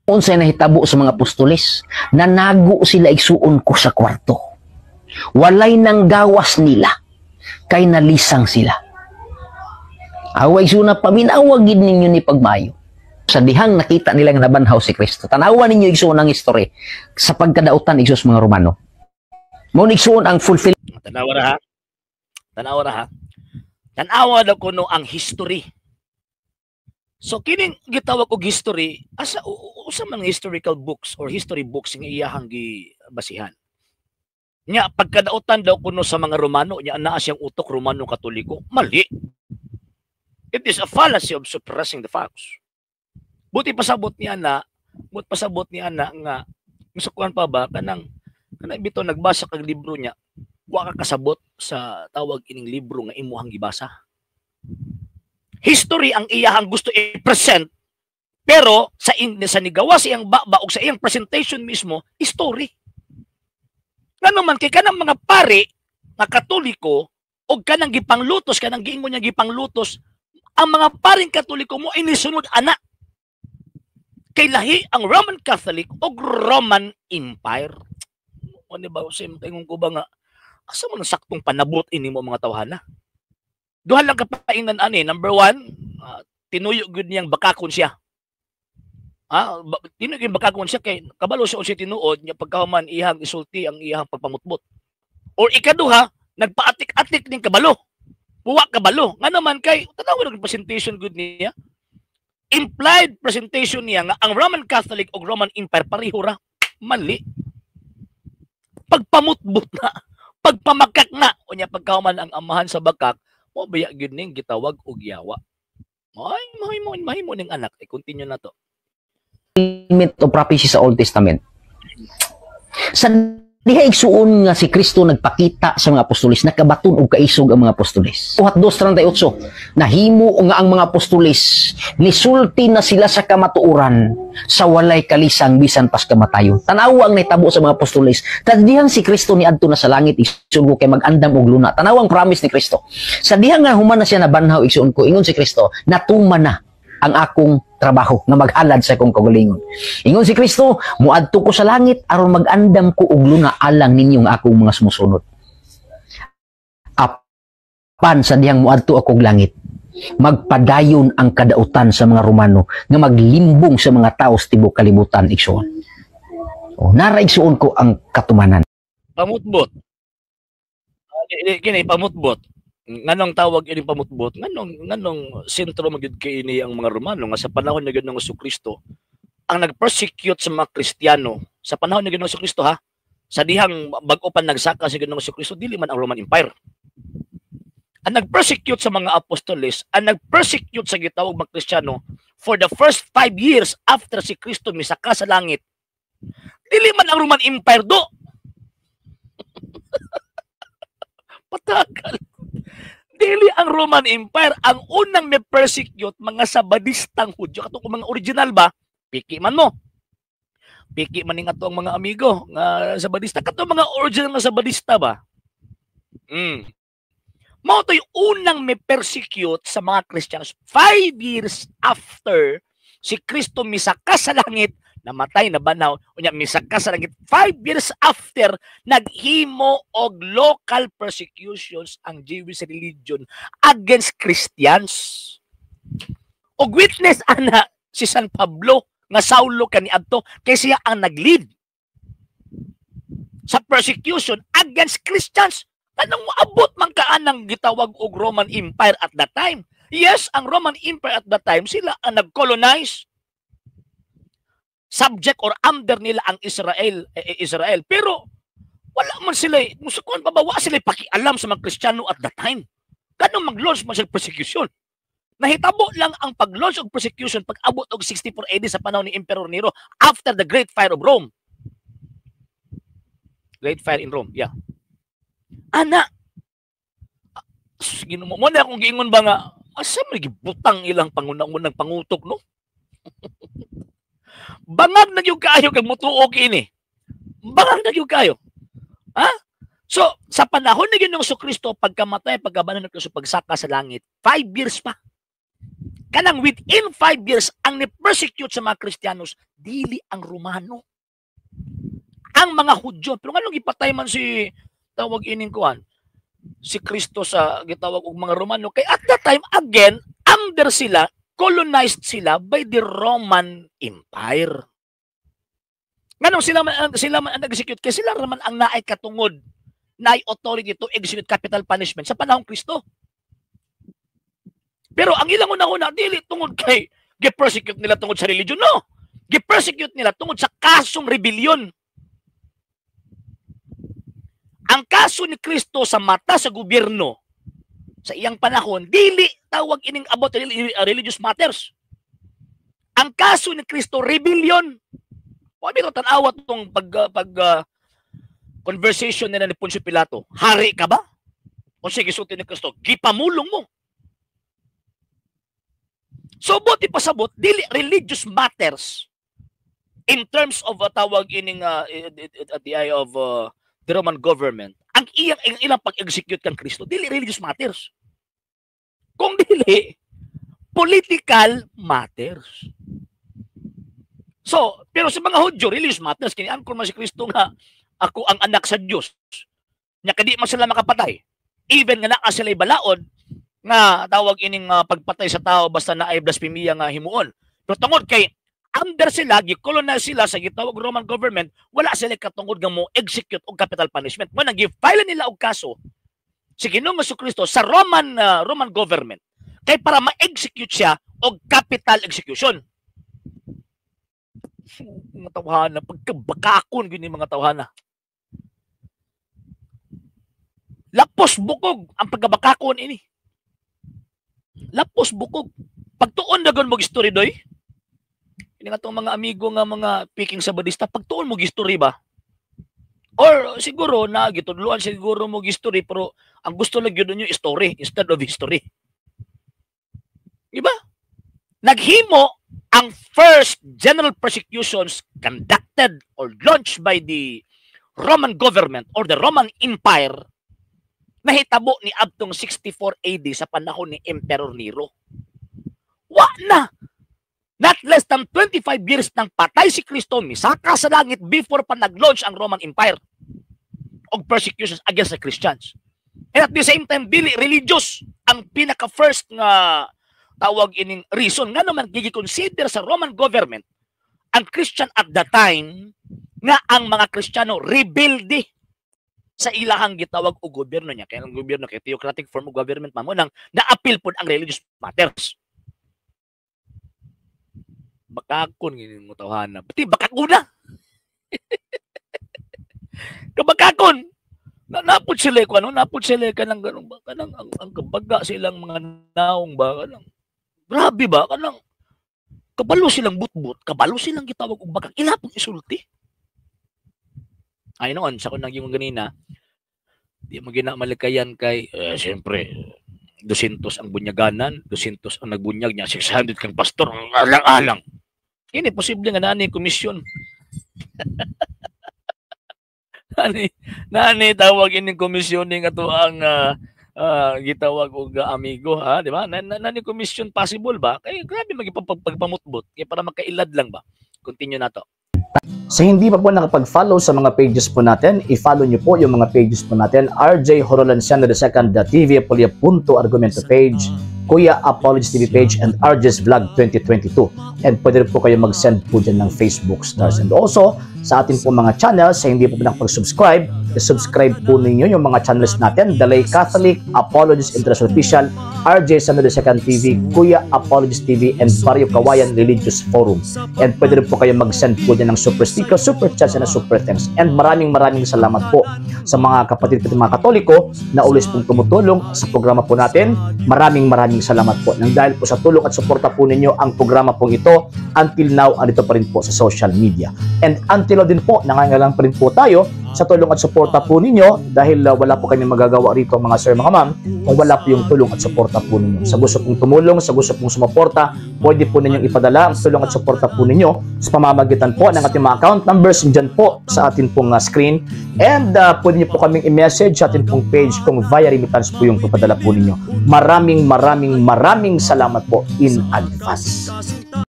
Unsay nahitabo sa mga apostoles? Nanago sila, igsuon ko, sa kwarto. Walay nang gawas nila kay nalisang sila. Away igsuon, paminawa gid ninyo ni pagmayo. Sa dihang nakita nila nga nabanhaw si Kristo. Tanawa ninyo, igsuon, ang history sa pagkadautan, igsuon, sa mga Romano. Mao ni, igsuon, ang fulfill Tanawa ra ha. Tanawa ra ha. Tanawa daw kuno ang history. So kining gitawag og history, asa usa man historical books or history books nga iyahang gibasihan. Nya pagkadautan daw kuno sa mga Romano, nya naa siyang utok Romano Katoliko, mali. It is a fallacy of suppressing the facts. Buti pasabot niya na, but pasabot niya na nga masukuan pa ba kanang kanang bitaw nagbasa kag libro niya, wa ka kasabot sa tawag ining libro nga imuhang gibasa. History ang iyahang gusto i-present, pero sa nigawa sa iyang baba og sa iyang presentation mismo, history. Ngano man kay kanang mga pari nga Katoliko og kanang gipanglutos, kanang giingon niya gipanglutos ang mga paring Katoliko mo inisunod ana kay lahi ang Roman Catholic og Roman Empire. Ano ba sa ingon ko ba nga asa mo na saktong panabot ini mo mga tawhana? Duha lang kapainan ani. Number one, tinuyo gyud niyang bakakon siya. Tinuyo gyud bakakon siya kay kabalo siya unsay tinuod niya pagkahuman iyang isulti ang iyang pagpamutbot. Or ikaduha, nagpaatik-atik ning kabalo. Puwa kabalo. Nga naman kay tanaw ang presentation gud niya. Implied presentation niya nga ang Roman Catholic ug Roman Empire pareho ra. Mali. Pagpamutbot na, pagpamakak na, unya pagkahuman ang amahan sa bakak, mo baya gyud ning gitawag og yawa. Ay, mahimo mahimo ning anak. I-continue na to. Of prophecy sa Old Testament. Sa diha, igsuon, nga si Kristo nagpakita sa mga apostoles, nakabaton og kaisog ang mga apostoles. Buhat 2:38, nahimo nga ang mga apostoles nisulti na sila sa kamatuoran sa walay kalisang bisan pas kamatayon. Tanawa ang nahitabo sa mga apostoles. Sa dihang si Kristo niadto na sa langit, igsuon ko, kay mag-andam og luna. Tanawa ang promise ni Kristo. Sa dihang nga human na siya nabanhaw, igsuon ko, ingon si Kristo, "Natuman na ang akong trabaho nga maghalad sa akong kaugalingon." Ingon si Kristo, "Muadto ko sa langit aron mag-andam ko og luna alang ninyong akong mga sumusunod." Apan sa dihang muadto akong langit, magpadayon ang kadautan sa mga Romano nga maglimbong sa mga tao sa tibuok kalibutan, igsuon. O, nara, igsuon ko, ang katumanan. Pamutbot. Kini pamutbot. Nganong tawag ini pamutbot? Nganong sentro magyud kay ini ang mga Romano nga sa panahon ni Ginoong Kristo ang nag-persecute sa mga Kristiyano sa panahon ni Ginoong Kristo ha, sa dihang bag-o pa nagsaka si Ginoong Kristo, dili man ang Roman Empire. Ang nag-persecute sa mga apostoles, ang nag-persecute sa gitawag mga Kristiyano for the first 5 years after si Kristo misaka sa langit, dili man ang Roman Empire do. Patagal. Dili ang Roman Empire ang unang may persecute, mga Sabadistang Hudyo, katong mga original ba? Piki man mo. Piki man ning ato ang mga amigo nga Sabadista, katong mga original nga Sabadista ba? Mao to'y unang may persecute sa mga Christians 5 years after si Kristo misaka sa langit, namatay, na banhaw, unya misaka sa langit. 5 years after, naghimo og local persecutions ang Jewish religion against Christians. Og witness ana si San Pablo nga Saulo kaniadto kay siya ang nag-lead sa persecution against Christians. Anong moabot man kaanang gitawag og Roman Empire at that time? Yes, ang Roman Empire at that time, sila ang nag-colonize, subject or under nila ang Israel eh, Israel. Pero wala man sila, musukuan pa ba, wa sila pakialam sa mga Kristiyano at that time. Kanang mag-launch man sila persecution. Nahitabo lang ang pag-launch og persecution pag abot og 64 AD sa panahon ni Emperor Nero after the Great Fire of Rome. Great Fire in Rome, yeah. Ana, Ginoo mo na akong giingon ba nga asa man gibutang ilang panguna-unang pangutok, no? Bangag na gyud kaayo kag mutuo kini. Bangag na gyud kaayo. Ha? So, sa panahon ni Ginoong Kristo, pagkamatay, pagkabanhaw ni Kristo, pagsaka sa langit, 5 years pa. Kanang within 5 years, ang ni-persecute sa mga Kristiyanos, dili ang Romano. Ang mga Hudyo. Pero nganong ipatay man si tawag ining kuan si Kristo sa gitawag og mga Romano? Kay at that time, again, under sila, colonized sila by the Roman Empire. Nganong sila man ang nag-execute? Kay sila naman ang naay katungod, naay authority to execute capital punishment sa panahong Kristo. Pero ang ilang una-una, dili tungod kay gi-persecute nila tungod sa religion, no. Gi-persecute nila tungod sa kasong rebellion. Ang kaso ni Kristo sa mata sa gobyerno sa iyang panahon, dili tawag ining about religious matters. Ang kaso ni Kristo, rebellion. Wa bitaw, tan-awa tong pag conversation nila ni Poncio Pilato. "Hari ka ba?" O sige, gisulti ni Kristo, "Gipamulong mo." So buot ipasabot, dili religious matters in terms of tawag ining at the eye of the Roman government. Ang ilang pag-execute kang Kristo, dili religious matters. Kung dili, political matters. So, pero sa mga Hudyo, religious matters, kini angkon man si Kristo nga "Ako ang anak sa Dios." Nya kadi man sila makapatay. Even nga naa sila balaod nga tawag ining pagpatay sa tao basta naay blasphemia nga himuon. Pero tungod kay under sila, gi-colonize sila sa gitawag Roman government, wala sila katungod nga mo execute og capital punishment. Mo nang gi-file nila og kaso si Ginoong Kristo sa Roman government kay para ma-execute siya og capital execution. Mga tawhana, pagkabakakon gini mga tawhana. Lapos bukog ang pagkabakakon ini. Lapos bukog. Pagtuon na mo story doy. Ini nga tong mga amigo nga mga picking sa badista, pagtuon mo gistory ba? Or siguro na gitudloan siguro mo gistory, pero ang gusto lang gyud ninyo story instead of history. Di ba? Naghimo ang first general persecutions conducted or launched by the Roman government or the Roman Empire, nahitabo ni adtong 64 AD sa panahon ni Emperor Nero. Wa na! Not less than 25 years nang patay si Kristo, misaka sa langit before pa nag-launch ang Roman Empire og persecutions against the Christians. And at the same time, dili religious ang pinaka-first nga tawag ining reason nga naman gi-consider sa Roman government ang Christian at the time nga ang mga Kristiyano rebelde sa ilahang gitawag og gobyerno niya. Kaya ang gobyerno kay theocratic form of government man, mo nang naapil pod ang religious matters. Bakakon ngini mo tawhana. Pati bakakuna. Kabakakon. Na napod sila ko ano, napod sila kanang ganun ba, kanang ang kabaga silang mga naong ba, kanang grabe ba, kanang kabalo silang butbut, kabalo silang gitawag og bakak, ila pong isulti. Ay noon sa kunang yung ganina, di mo gina malikayan kay eh, siyempre 200 ang bunyaganan, 200 ang nagbunyag niya, 600 kang pastor, alang-alang. Ini posible nga nani komisyon. Nani tawag ini komisyon ning ato ang gitawag og amigo ha, di ba? Nani komisyon possible ba? Kay grabe magipagpamutbot kay para makailad lang ba. Continue na to. Sa hindi pa po nakapag-follow sa mga pages po natin, i-follow nyo po yung mga pages po natin. RJ Horolanciano II, TV Apolia Punto Argumento page, Kuya Apologies TV page, and RJ's Vlog 2022. And pwede rin po kayo mag-send po dyan ng Facebook stars. And also, sa atin po mga channels, sa hindi po nakapag-subscribe, i-subscribe po ninyo yung mga channels natin. Dalay Catholic, Apologies International Official, RJ Sano II TV, Kuya Apologies TV, and Barrio Kawayan Religious Forum. And pwede rin po kayo mag-send po dyan ng super sticker, super chats, and super thanks. And maraming maraming salamat po sa mga kapatid ko, mga Katoliko na always pong tumutulong sa programa po natin. Maraming maraming salamat po. Nang dahil po sa tulong at suporta po ninyo, ang programa pong ito until now andito pa rin po sa social media. And until now din po, nangangailangan pa rin po tayo sa tulong at suporta po ninyo dahil wala po kami magagawa rito, mga sir, mga ma'am, kung wala po yung tulong at suporta po ninyo. Sa gusto pong tumulong, sa gusto pong sumuporta, pwede po ninyong ipadala ang tulong at suporta po ninyo sa pamamagitan po ng ating mga account numbers dyan po sa atin pong screen. And pwede niyo po kaming i-message sa atin pong page kung via remittance po yung papadala po ninyo. Maraming Maraming maraming maraming salamat po in advance.